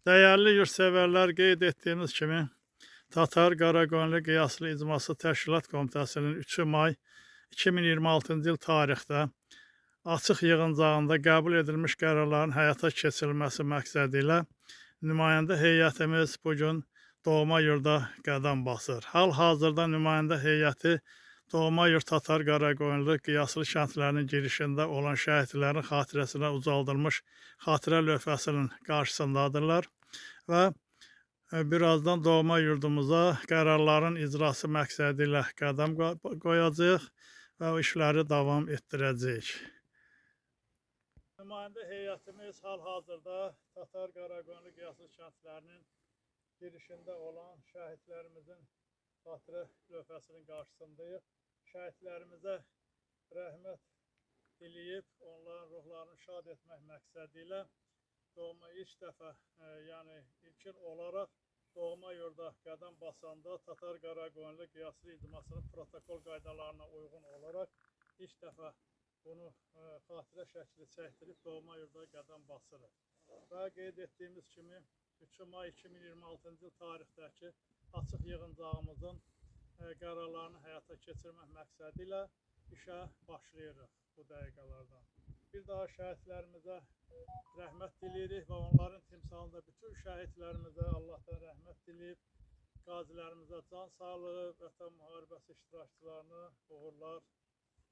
Dəyərli yurdsevərlər, qeyd etdiyimiz kimi Tatar Qaraqoyunlu Qiyaslı İcması Təşkilat Komitəsinin 3 may 2026-cı il tarixdə açıq yığıncağında qəbul edilmiş qərarların həyata keçirilməsi məqsədi ilə nümayəndə heyətimiz bu gün doğma yurda qədəm basır. Hal-hazırda nümayəndə heyəti doğma yurt Tatar Qaraqoyunlu Qiyaslı kəndlərinin girişində olan şəhidlərin xatirəsinə ucaldılmış xatirə lövhəsinin qarşısındadırlar və birazdan doğma yurdumuza qərarların icrası məqsədi ilə qədəm qoyacağıq və o işləri davam etdirəcəyik. Nümayəndə heyətimiz hal-hazırda Tatar Qaraqoyunlu Qiyaslı kəndlərinin girişində olan şəhidlərimizin xatirə lövhəsinin qarşısındayıq. Şəhidlərimizə rəhmət diləyib, onların ruhlarını şad etmək məqsədi ilə doğma ilk dəfə, yəni ilkin olaraq doğma yurda qədəm basanda Tatar Qaraqoyunlu Qiyaslı İcmasının protokol qaydalarına uyğun olaraq ilk dəfə bunu xatirə şəkli çəkdirib doğma yurda qədəm basırıq. Və qeyd etdiyimiz kimi 3 may 2026-cı il tarixdəki açıq yığıncağımızın qərarlarını həyata keçirmək məqsədi ilə işə başlayırıq bu dəqiqələrdən. Bir daha şəhidlərimizə rəhmət diləyirik və onların timsalında bütün şəhidlərimizə Allahdan rəhmət diləyib, qazilərimizə can sağlığı, vətən müharibəsi iştirakçılarına uğurlar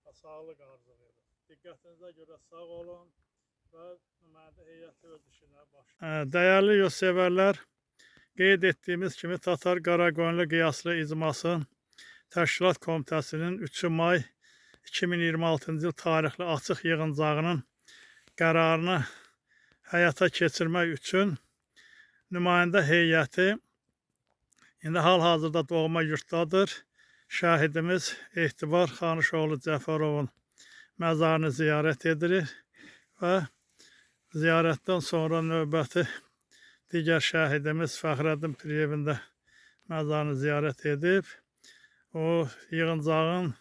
və sağlıq arzulayırıq. Diqqətinizə görə sağ olun və nümayəndə heyəti öz işinə başlayır. Dəyərli yurdsevərlər, qeyd etdiyimiz kimi Tatar Qaraqoyunlu Qiyaslı İcması Təşkilat Komitəsinin 3 may 2026-cı il tarixli açıq yığıncağının qərarını həyata keçirmək üçün nümayəndə heyəti indi hal-hazırda doğma yurtdadır. Şəhidimiz Etibar Xanışoğlu Cəfərovun məzarını ziyarət edirik və ziyarətdən sonra növbəti digər şəhidimiz Fəxrəddin Piriyevin də məzarını ziyarət edib o yığıncağın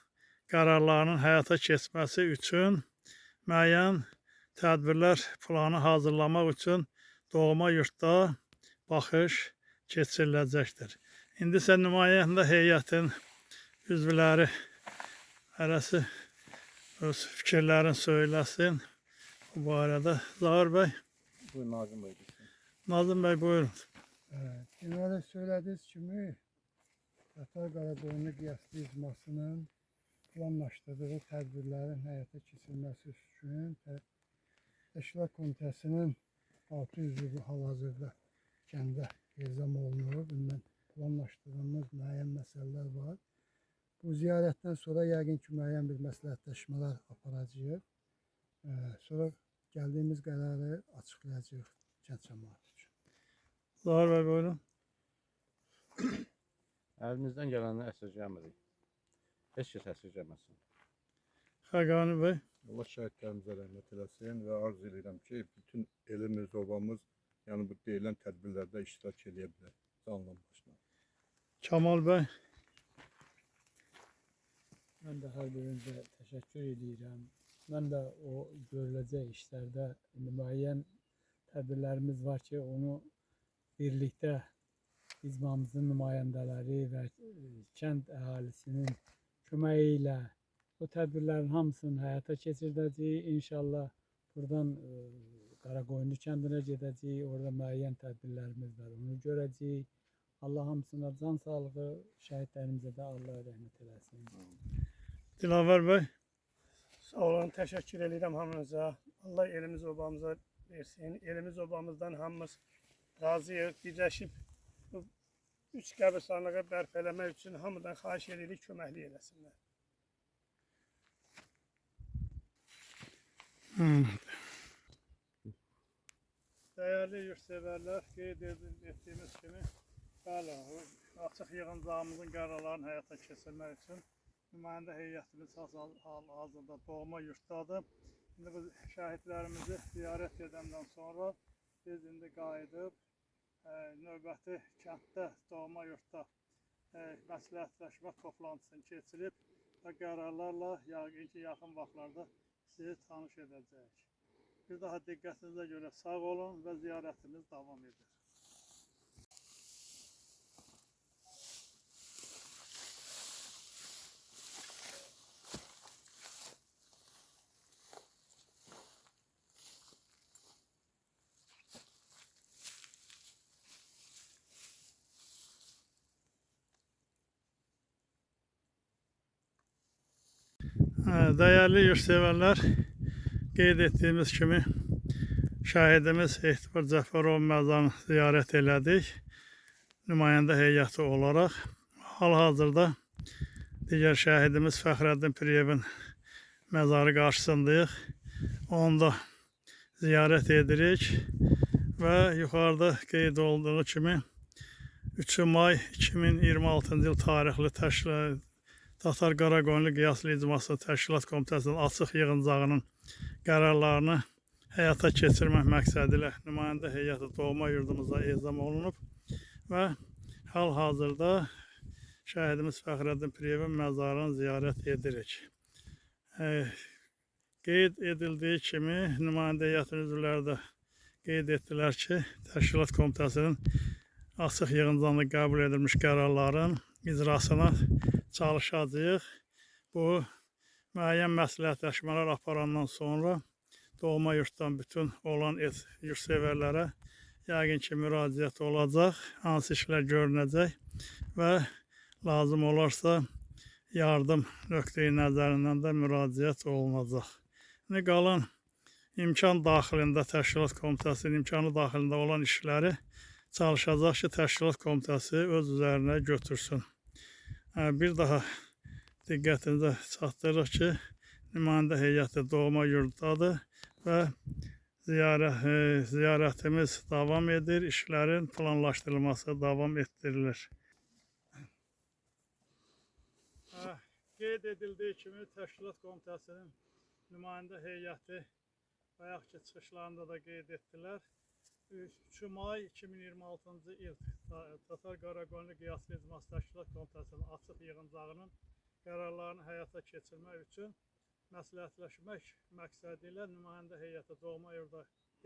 qərarlarının həyata keçməsi üçün müəyyən tədbirlər planı hazırlamaq üçün doğma yurtda baxış keçiriləcəkdir. İndi isə nümayəndə heyətin üzvləri hərəsi öz fikirlərini söyləsin. Bu barədə Zahir bəy, Buyur Nazım bəy. Nazım bəy buyurun. Evet, deməli söylədiyiniz kimi Tatar Qaraqoyunlu Qiyaslı İcmasının planlaşdırdığı tədbirlərin həyata keçirilməsi üçün Təşkilat Komitəsinin 6 üzvü hal-hazırda kəndə elzam olunub. Ümumən planlaşdırdığımız müəyyən məsələlər var. Bu ziyarətdən sonra yəqin ki, müəyyən bir məsləhətləşmələr aparacağıq. Sonra gəldiyimiz qərarı açıqlayacağıq kənd cəmaəti üçün. Zahir bəy buyurun. Əlimizdən gələni əsirgəmirik. Heç kəs əsirgəməsin. Xəqani bəy. Allah şəhidlərimizə rəhmət eləsin və arzu edirəm ki, bütün elimiz, obamız, yəni bu deyilən tədbirlərdə iştirak eləyə bilər canla başla. Kamal bəy. Mən də hər birinizə təşəkkür edirəm. Mən də o görüləcək işlərdə indi müəyyən tədbirlərimiz var ki, onu birlikdə icmamızın nümayəndələri və kənd əhalisinin köməyi ilə bu tədbirlərin hamısını həyata keçirdəcəyik. İnşallah buradan Qaraqoyunlu kəndinə gedəcəyik. Orada müəyyən tədbirlərimiz var, onu görəcəyik. Allah hamısına can sağlığı, şəhidlərimizə də Allah rəhmət eləsin. Dilavər bəy. Sağ olun, təşəkkür edirəm hamınıza. Allah elimiz obamıza versin. Elimiz obamızdan hamımız razıyıq. Birləşib bu üç qəbirstanlığı bərpa eləmək üçün hamıdan xahiş edirik, köməklik eləsinlər. Dəyərli yurdsevərlər, qeyd etdiyimiz kimi, bəli, açıq yığıncağımızın qərarlarını həyata keçirmək üçün nümayəndə heyətimiz hal-hazırda doğma yurtdadır. İndi bu şəhidlərimizi ziyarət edəndən sonra biz indi qayıdıb növbəti kənddə, doğma yurtda məsləhətləşmə toplantısını keçirib və qərarlarla yəqin ki, yaxın vaxtlarda sizi tanış edəcəyik. Bir daha diqqətinizə görə sağ olun və ziyarətimiz davam edir. Dəyərli yurdsevərlər, qeyd etdiyimiz kimi şəhidimiz Etibar Cəfərov məzarını ziyarət elədik nümayəndə heyəti olaraq. Hal-hazırda digər şəhidimiz Fəxrəddin Piriyevin məzarı qarşısındayıq. Onu da ziyarət edirik və yuxarıda qeyd olduğu kimi 3 may 2026-cı il tarixli təşkilat Tatar Qaraqoyunlu Qiyaslı İcması Təşkilat Komitəsinin açıq yığıncağının qərarlarını həyata keçirmək məqsədi ilə nümayəndə heyəti doğma yurdumuza ezam olunub və hal-hazırda şəhidimiz Fəxrəddin Piriyevin məzarını ziyarət edirik. Qeyd edildiyi kimi nümayəndə heyətinin üzvləri də qeyd etdilər ki, Təşkilat Komitəsinin açıq yığıncağında qəbul edilmiş qərarların icrasına çalışacağıq. Bu müəyyən məsləhətləşmələr aparandan sonra doğma yurtdan bütün olan yurdsevərlərə yəqin ki, müraciət olacaq, hansı işlər görünəcək və lazım olarsa yardım nöqteyi nəzərindən də müraciət olunacaq. İndi qalan imkan daxilində Təşkilat Komitəsinin imkanı daxilində olan işləri çalışacaq ki, Təşkilat Komitəsi öz üzərinə götürsün. Bir daha diqqətinizə çatdırırıq ki, nümayəndə heyəti doğma yurddadır və ziyarətimiz davam edir, işlərin planlaşdırılması davam etdirilir. Qeyd edildiyi kimi Təşkilat Komitəsinin nümayəndə heyəti bayaqki çıxışlarında da qeyd etdilər. 3 may 2026-cı il Tatar Qaraqoyunlu Qiyaslı İcması Təşkilat Komitəsinin açıq yığıncağının qərarlarını həyata keçirmək üçün məsləhətləşmək məqsədi ilə nümayəndə heyəti doğma yurda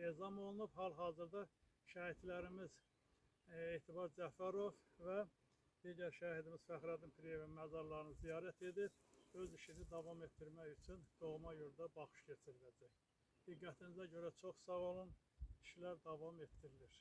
ezam olunub. Hal-hazırda şəhidlərimiz Etibar Cəfərov və digər şəhidimiz Fəxrəddin Piriyevin məzarlarını ziyarət edib öz işini davam etdirmək üçün doğma yurda baxış keçiriləcək. Diqqətinizə görə çox sağ olun. İşlər davam etdirilir.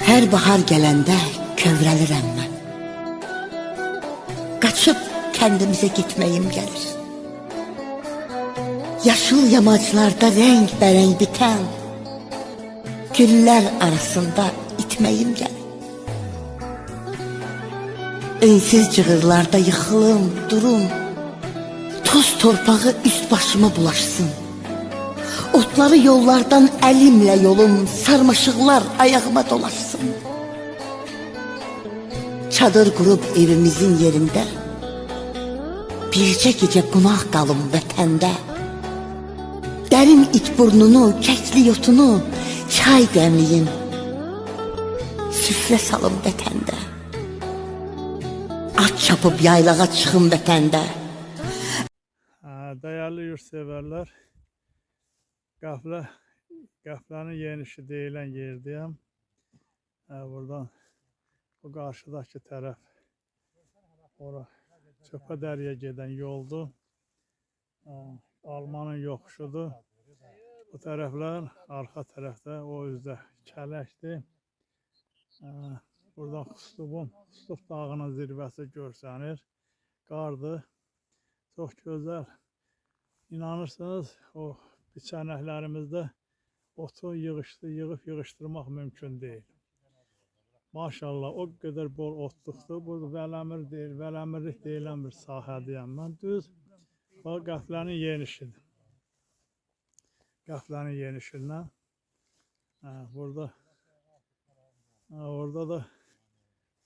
Hər bahar gələndə kövrəlirəm mən. Qaçıb kəndimizə getməyim gəlir. Yaşıl yamaclarda rəngbərəng bitən güllər arasında itməyim gəlir. Ensiz cığırlarda yıxılım, durum, toz torpağı üst başıma bulaşsın. Otları yollardan əlimlə yolum, sarmaşıqlar ayağıma dolaşsın. Çadır qurub evimizin yerində, bircə gecə qonaq qalım vətəndə. Dərin it burnunu, kəkli yotunu, çay dəmliyim, süfrə salım vətəndə. At çapıb yaylağa çıxım vətəndə. Dəyərli yurdsevərlər, Qəflənin yenişi deyilən yerdəyəm. Buradan bu qarşıdakı tərəf ora Çöpə Dəriyə gedən yoldur. Almanın yoxuşudur. Bu tərəflər arxa tərəfdə o üzdə kələkdir. Buradan Xustub dağının zirvəsi görsənir. Qardır. Çox gözəl. İnanırsınız, o biçənəklərimizdə otu yığıb yığışdırmaq mümkün deyil. Maşallah, o qədər bol otluqdur. Bu Vələmir deyil, Vələmirlik deyilən bir sahədiyəm mən. Düz o Qəflənin yenişidir. Qəflənin yenişindən. Burada, orada da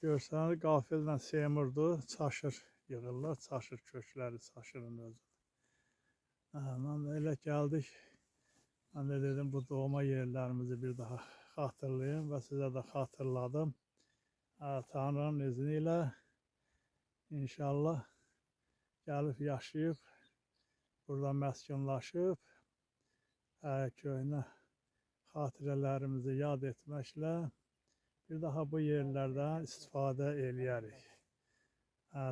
görsənir qafillə seymurdur. Çaşır yığırlar, çaşır kökləri, çaşırın özü. Mən də elə gəldik. Mən də dedim bu doğma yerlərimizi bir daha xatırlayım və sizə də xatırladım. Tanrının izni ilə inşallah gəlib yaşayıb, burada məskunlaşıb, köhnə xatirələrimizi yad etməklə bir daha bu yerlərdən istifadə eləyərik.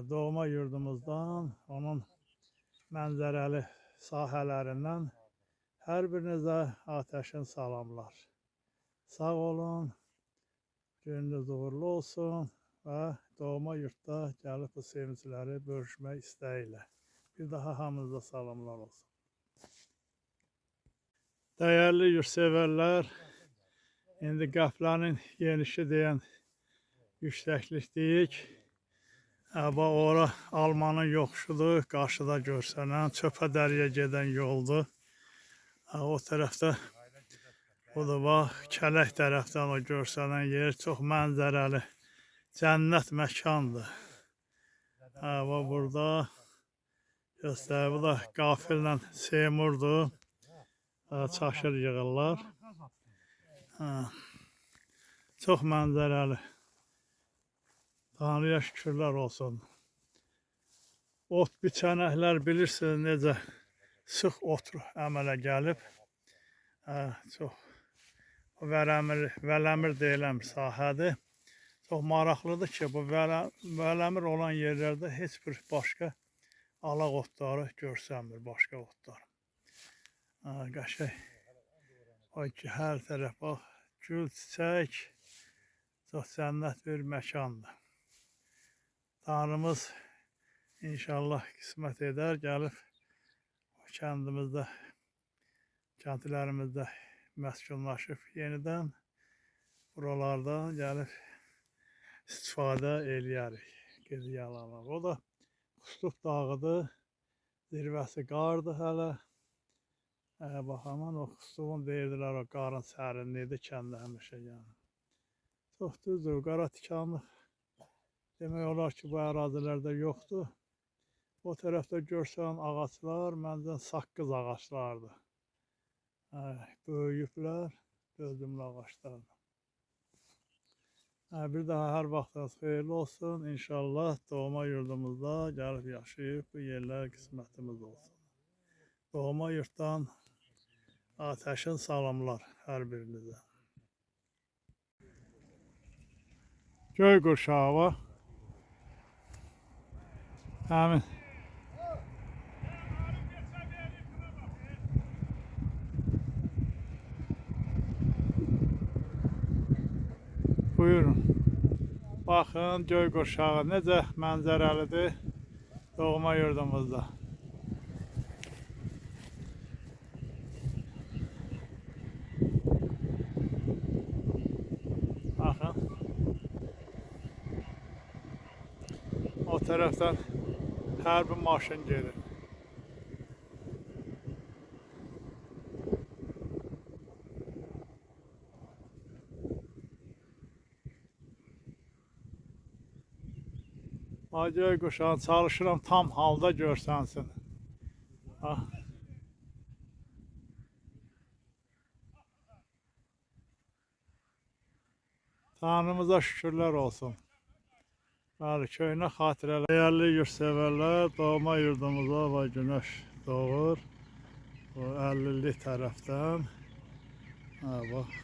Doğma yurdumuzdan, onun mənzərəli sahələrindən Hər birinizə atəşin salamlar. Sağ olun, gününüz uğurlu olsun və doğma yurtda gəlib bu sevincləri bölüşmək istəyilə. Bir daha hamınıza salamlar olsun. Dəyərli yurtsevərlər, indi Qəflənin yenişi deyən yüksəklikdəyik. Əba ora Almanın yoxuşudur, qarşıda görsənən çöpə dəriyə gedən yoldur. O tərəfdə budur bax, Kələk tərəfdən o görsənən yer çox mənzərəli, cənnət məkandır. Bax burada göstərir, bu da qafillə Seymurdur. Çaşır yığırlar. Çox mənzərəli. Tanrıya şükürlər olsun. Ot biçənəklər bilirsiniz necə sıx ot əmələ gəlib. Çox vərəmir, vələmir deyilən bir sahədir. Çox maraqlıdır ki, bu vələmir olan yerlərdə heç bir başqa alaq otları görsənmir, başqa otlar. Qəşəng. Ay ki, hər tərəf bax, gül, çiçək, çox cənnət bir məkandır. Tanrımız inşallah qismət edər, gəlib kəndimizdə, kəndlərimizdə məskunlaşıb yenidən buralardan gəlib istifadə eləyərik. Qediyalanaq. O da Xustub dağıdır, zirvəsi qardır hələ. Bax, aman o Xustubun deyirdilər o qarın sərinliyidir kəndə həmişə yəni. Çox düzdür, qara tikanlıq demək olar ki, bu ərazilərdə yoxdur. O tərəfdə görsən ağaclar, məncə saqqız ağaclardır. Böyüyüblər, dözümlü ağaclardır. Bir daha hər vaxtınız xeyirli olsun. İnşallah doğma yurdumuzda gəlib yaşayıb bu yerlər qismətimiz olsun. Doğma yurtdan atəşin salamlar hər birinizə. Göy qurşağı var. Həmin. Buyurun. Baxın, göy qurşağı necə mənzərəlidir doğma yurdumuzda. Baxın. O tərəfdən hərbi maşın gedir. Ay göy qurşağı çalışıram tam halda görsənsin. Ah. Tanrımıza şükürlər olsun. Bəli, köhnə xatirələr. Dəyərli yurtsevərlər, doğma yurdumuza və günəş doğur. O 50-lik tərəfdən. Ha, bax.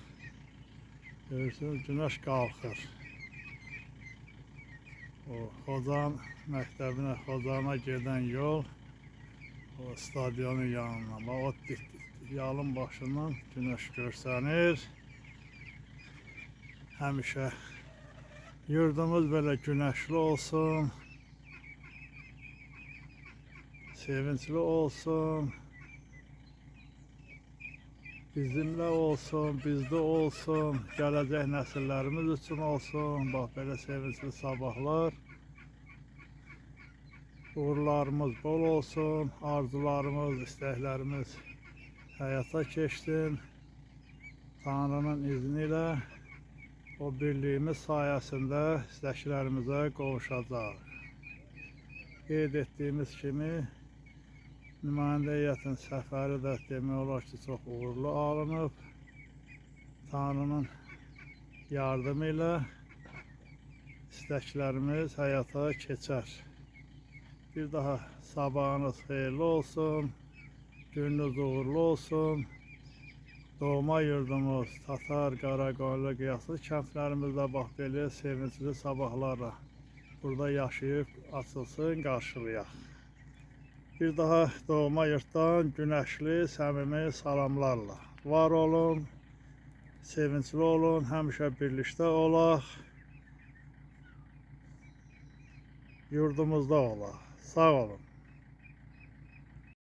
Görürsünüz, günəş qalxır. O Xozan məktəbinə, Xozana gedən yol o stadionun yanından. Bax, o yalın başından günəş görsənir. Həmişə yurdumuz belə günəşli olsun, sevincli olsun, bizimlə olsun, bizdə olsun, gələcək nəsillərimiz üçün olsun. Bax, belə sevincli sabahlar. Uğurlarımız bol olsun, arzularımız, istəklərimiz həyata keçsin. Tanrının izni ilə o birliyimiz sayəsində istəklərimizə qovuşacaq. Qeyd etdiyimiz kimi, nümayəndə heyətin səfəri də demək olar ki, çox uğurlu alınıb. Tanrının yardımı ilə istəklərimiz həyata keçər. Bir daha sabahınız xeyirli olsun, gününüz uğurlu olsun. Doğma yurdumuz Tatar, Qaraqoyunlu, Qiyaslı kəndlərimizdə bax belə sevincli sabahlarla burada yaşayıb açılsın, qarşılayaq. Bir daha doğma yurtdan günəşli, səmimi salamlarla. Var olun, sevincli olun, həmişə birlikdə olaq. Yurdumuzda olaq. Sağ olun.